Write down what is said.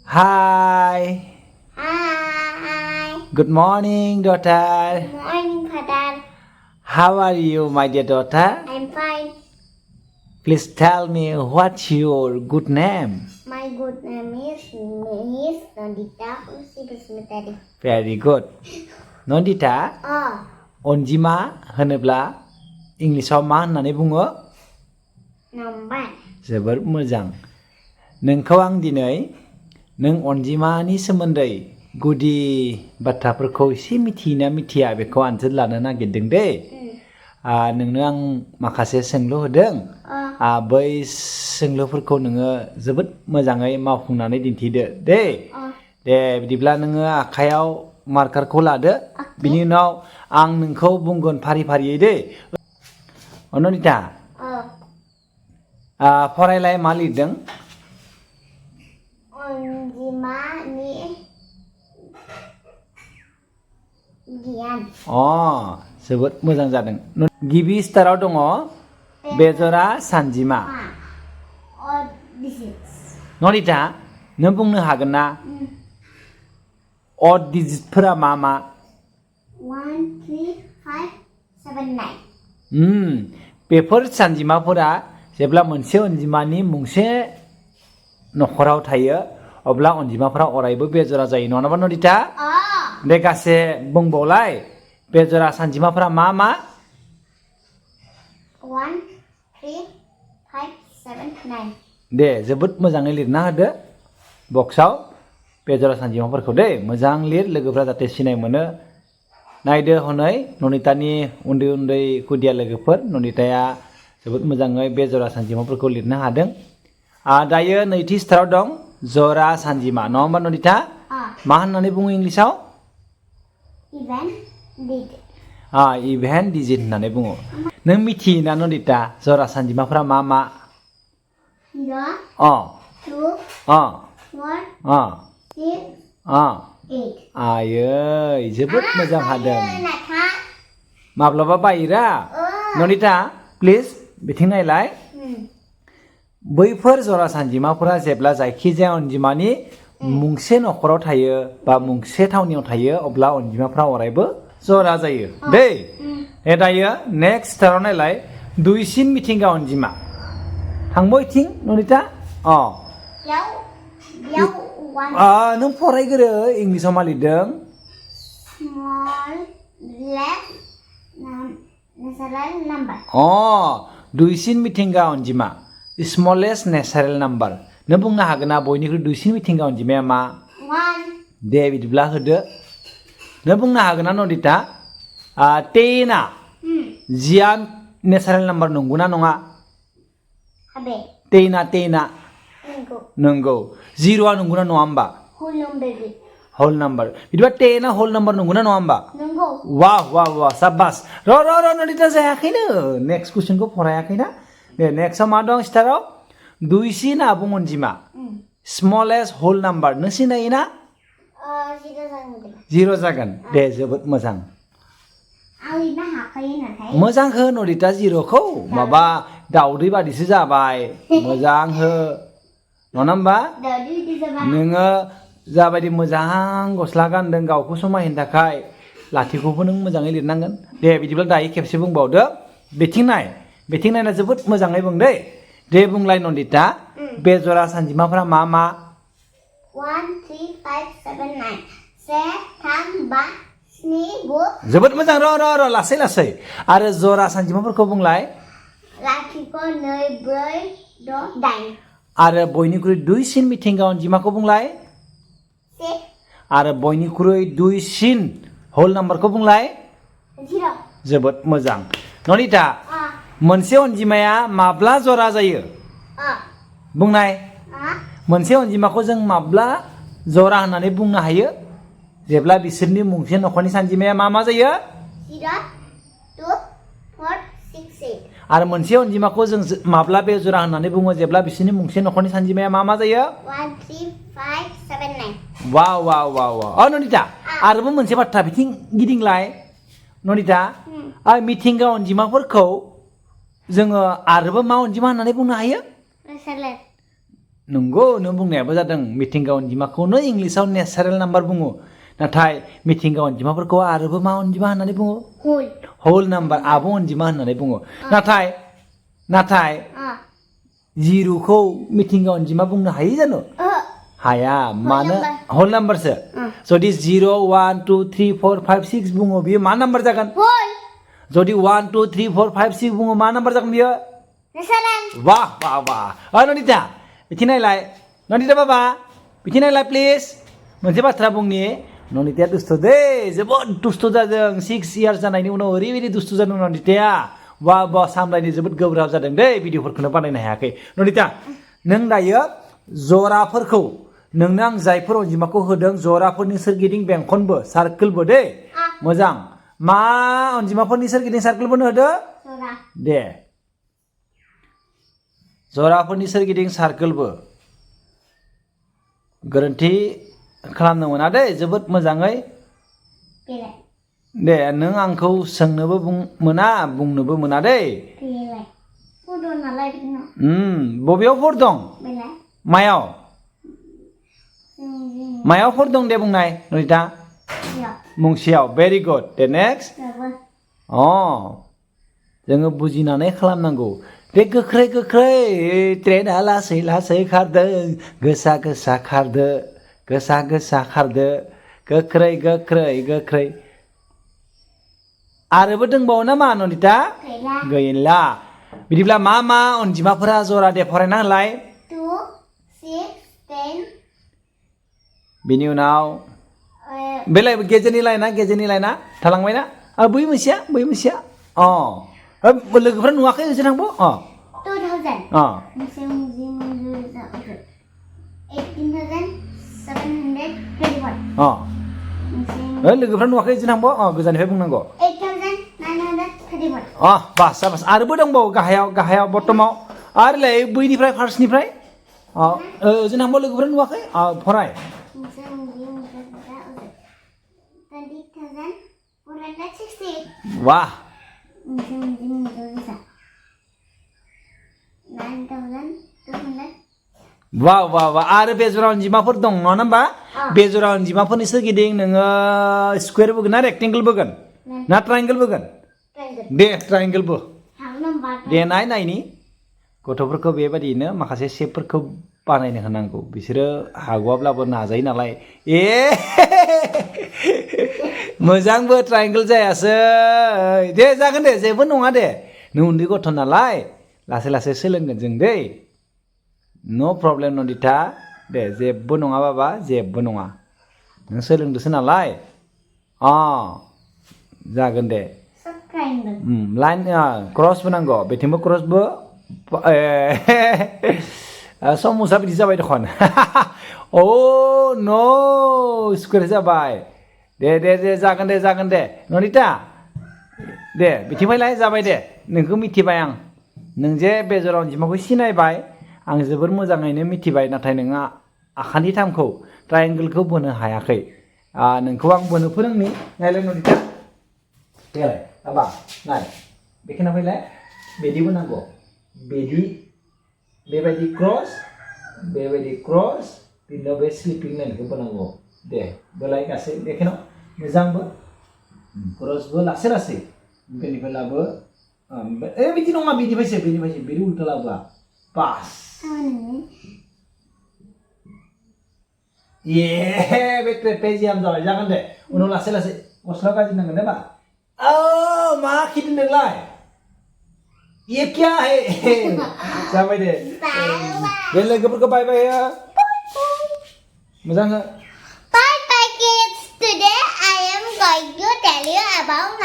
Hi. Hi. Good morning, daughter. Good morning, Father. How are you, my dear daughter? I'm fine. Please tell me what's your good name? My good name is Nandita, khusi, basumatary. Very good. Nandita, अनजिमा होनोब्ला इंलिशाव मा होननानै बुङो? Number. जोबोर मोजां. नोंखौ आं दिनै नों अनजिमानि सोमोन्दै गुदि बाथ्राफोरखौ एसे मिथियोना मिथिया बेखौ आनजाद लानो नागिरदों दे. नोंनो आं माखासे सोंलु होदों. बै सोंलुफोरखौ नोङो जोबोद मोजाङै मावफुंनानै दिन्थिदो दे. दे बिदिब्ला नोङो आखायाव मार्कारखौ लादो. बिनि उनाव आं नोंखौ बुंगोन फारि फारियै दे. नन्दिता, फरायलाय मा लिरदों? अनजिमानि गियान. जोबोद मोजां जादों. गिबि स्टाराव दङ बेजरा सानजिमा. नन्दिता, नों बुंनो हागोन ना? अड डिजिटफोरा मा मा? 1, 3, 5, 7, 9. बेफोर सानजिमाफोरा जेब्ला मोनसे अनजिमानि मुंसे नखराव थायो अब्ला अनजिमाफोरा अरायबो बेजरा जायो नङा होनबा नन्दिता? दे गासे बुंबावलाय बेजरा सानजिमाफोरा मा मा? 1, 3, 5, 7, 9. दे जोबोद मोजाङै लिरना होदो बक्सआव बेजरा सानजिमाफोरखौ दे मोजां लिर लोगोफ्रा जाहाथे सिनाय मोनो. नायदो हनै नन्दितानि उन्दै उन्दै खुदिया लोगोफोर नन्दिताया जोबोद मोजाङै बेजरा सानजिमाफोरखौ लिरनो हादों. दायो नैथि स्टाराव दं जरा सानजिमा नङा होनबा नन्दिता? मा होननानै बुङो इंलिशाव? इभेन डिजिट होननानै बुङो. नों मिथियोना नन्दिता जरा सानजिमाफोरा मा मा? 0, 2, 4, 6, 8. आयै जोबोद मोजां हादों. माब्लाबा बायोरा? नन्दिता प्लिज बिथिं नायलाय. बैफोर जरा सानजिमाफोरा जेब्ला जायखिजाया अनजिमानि मुंसे नखराव थायो बा मुंसे थावनियाव थायो अब्ला अनजिमाफ्रा अरायबो जरा जायो दै. दायो नेक्स्ट स्टाराव नायलाय दुइसिन मिथिंगा अनजिमा. थांबायथिं नन्दिता? नों फरायग्रो इंलिशाव मा लिरदों? दुइसिन मिथिंगा अनजिमा स्मलेस्ट नेचारेल नाम्बार. नों बुंनो हागोन ना बयनिख्रुइ दुइसिन मिथिंगा अनजिमाया मा? 1. दे बिदिब्ला होदो. नों बुंनो हागोन ना नन्दिता 10 जिया नेचारेल नाम्बार नंगौना नङा? 10 नंगौ. 0 नंगौना नङा होमबा? Whole number. बिदिबा 10 होल नाम्बार नंगौना नङा होमबा? वाह वाह वाह साबास. र नन्दिता जायाखैनो नेक्स्ट कुइसनखौ फरायाखैना. दे नेक्स्टआव मा दं स्टाराव? दुइसिन आबुं अनजिमा स्मलेस्ट होल नाम्बार. नों सिनायोना? 0 जागोन. दे जोबोद मोजां. मोजां हो नन्दिता 0खौ माबा दाउदै बादिसो जाबाय. मोजां हो नङा होमबा? नोङो जाबायदि मोजां गस्ला गानदों गावखौ समायहोनो थाखाय लाथिखौबो नों मोजाङै लिरनांगोन. दे बिदिब्ला दायो खेबसे बुंबावदो. बिथिं नायना जोबोद मोजाङै बुं दे. दे बुंलाय नन्दिता बेजरा सानजिमाफोरा मा मा? 1, 3, 5, 7, 9. 1, 3, 5, 7, 9. जोबोद मोजां. र लासै आरो जरा सानजिमाफोरखौ बुंलाय. 0, 2, 4, 6, 8. आरो बयनिख्रुइ दुइसिन मिथिंगा अनजिमाखौ बुंलाय. 6. आरो बयनिख्रुइ दुइसिन होल नाम्बारखौ बुंलाय. 0. जोबोद मोजां. नन्दिता मोनसे अनजिमाया माब्ला जरा जायो? बुंनाय. मोनसे अनजिमाखौ जों माब्ला जरा होननानै बुंनो हायो? जेब्ला बिसोरनि मुंसे नखरनि सानजिमाया मा जायो? 0, 2, 4, 6, 8. आरो मोनसे अनजिमाखौ जों माब्ला बेजरा होननानै बुङो जेब्ला बिसोरनि मुंसे नखरनि सानजिमाया मा जायो? 1, 3, 5, 7, 9. वाव. नन्दिता आरोबाव मोनसे बाथ्रा बिथिं गिदिंलाय. नन्दिता मिथिंगा अनजिमाफोरखौ जोङो आरोबाव मा अनजिमा होननानै बुंनो हायो? नंगौ नों बुंनायाबो जादों मिथिंगा अनजिमाखौनो इंलिसाव नेचारेल नाम्बार बुङो नाथाय मिथिंगा अनजिमाफोरखौ आरोबो मा अनजिमा होननानै बुङो होल नाम्बार आबुं अनजिमा होननानै बुङो नाथाय जिर'खौ मिथिंगा अनजिमा बुंनो हायो जानो हाया मानो होल नाम्बारसो जुदि 0 1 2 3 4 5 6 बुङो बियो मा नाम्बार जागोन जुदि 1 2 3 4 5 6 बुङो मा नाम्बार जागोन बियो वाह वाह वाह नन्दिता बिथिं नायलाय नन्दिता बाबा बिथिं नायलाय प्लिज मोनसे बाथ्रा बुंनि नन्दिताया दुस्थ' दै जोबोद दुस्थ' जादों 6 इयार्स जानायनि उनाव ओरैबायदि दुस्थ' जादों नन्दिताया वाह सामलायनो जोबोद गोब्राब जादों दै भिडिअफोरखौनो बानायनो हायाखै नन्दिता नों दायो जराफोरखौ नोंनो आं जायफोर अनजिमाखौ होदों जराफोरनि सोरगिदिं बेंखनबो सार्कोलबो दै मोजां मा अनजिमाफोरनि सोरगिदिं सार्कोल बोनो होदो दे जराफोरनि सोरगिदिं सार्कोलबो गोरोन्थि खालामनो मोना दै जोबोद मोजाङै दे नों आंखौ सोंनोबो मोना बुंनोबो मोना दै बबेयाव फर दं मायाव फर दं दे बुंनाय नन्दिता मुंसेयाव भेरि गुड दे नेक्स्ट जोङो बुजिनानै खालामनांगौ बे गोख्रै ट्रेना लासै खारदों गोसा खारदो गोख्रै आरोबो दंबावो नामा नन्दिता गैला बिदिब्ला मा अनजिमाफोरा जरा दे फरायना होलाय 2 6 10 बिनि उनाव बेलाय गेजेरनि लाइना थालांबायना बै मोनसेया लोगोफ्रा नुवाखै ओजों थांबो 2000 लोगोफ्रा नुवाखै ओजों थांबो गोजाननिफ्राय बुंनांगौ 8931 बास आरोबो दंबावो गाहायाव बटमाव आरोलाय बैनिफ्राय फार्स्टनिफ्राय ओजों थांबो लोगोफ्रा नुवाखै फराय 20,460 वाह 9,200 वाह आरो बेजरा अनजिमाफोर दं नङा होमबा बेजरा अनजिमाफोरनि सोरगिदिं नोङो स्कुवेर बोगोन ना रेक्टेंगल बोगोन ना ट्रायंगल बोगोन दे ट्रायंगल बो दे नायनि गथ'फोरखौ बेबायदिनो माखासे शेपफोरखौ बानायनो होनांगौ बिसोरो हागौआब्लाबो नाजायो नालाय मोजांबो ट्रायंगल जायासै दे जागोन दे जेबो नङा दे नों उन्दै गथ' नालाय लासै सोलोंगोन जों दै नो प्रब्लेम नन्दिता दे जेबो नङा बाबा जेबो नङा नों सोलोंदोसो नालाय जागोन दे लाइन क्रसबो नांगौ बेथिंबो क्रसबो समुसा बिदि जाबाय दखन नो स्कुवेर जाबाय दे जागोन दे नन्दिता दे बिथिं फैलाय जाबाय दे नोंखौ मिथिबाय आं नों जे बेजर अनजिमाखौ सिनायबाय आं जोबोर मोजाङैनो मिथिबाय नाथाय नोंहा आखान्थि थामखौ ट्रायंगलखौ बोनो हायाखै नोंखौ आं बोनो फोरोंनि नायलाय नन्दिता देलाय बाबा नाय बेखिना फैलाय बिदिबो नांगौ बिदि बेबायदि क्रस बिदिनो बे स्लिपिं लाइनखौ बोनांगौ दे बोलाय गासै बेखिना मोजांबो क्रसबो लासै बेनिफ्राय लाबो बिदि नङा बिनिफ्रायसो बिदि उल्था लाबोआ बास बे ट्रेपेजियाम जाबाय जागोन दे उनाव लासै गस्ला गाज्रि नांगोन दे मा खिदों नोंलाय ये क्या है जाबाय दे बे लोगोफोरखौ बाय मोजां Bye kids, today I am going to tell you about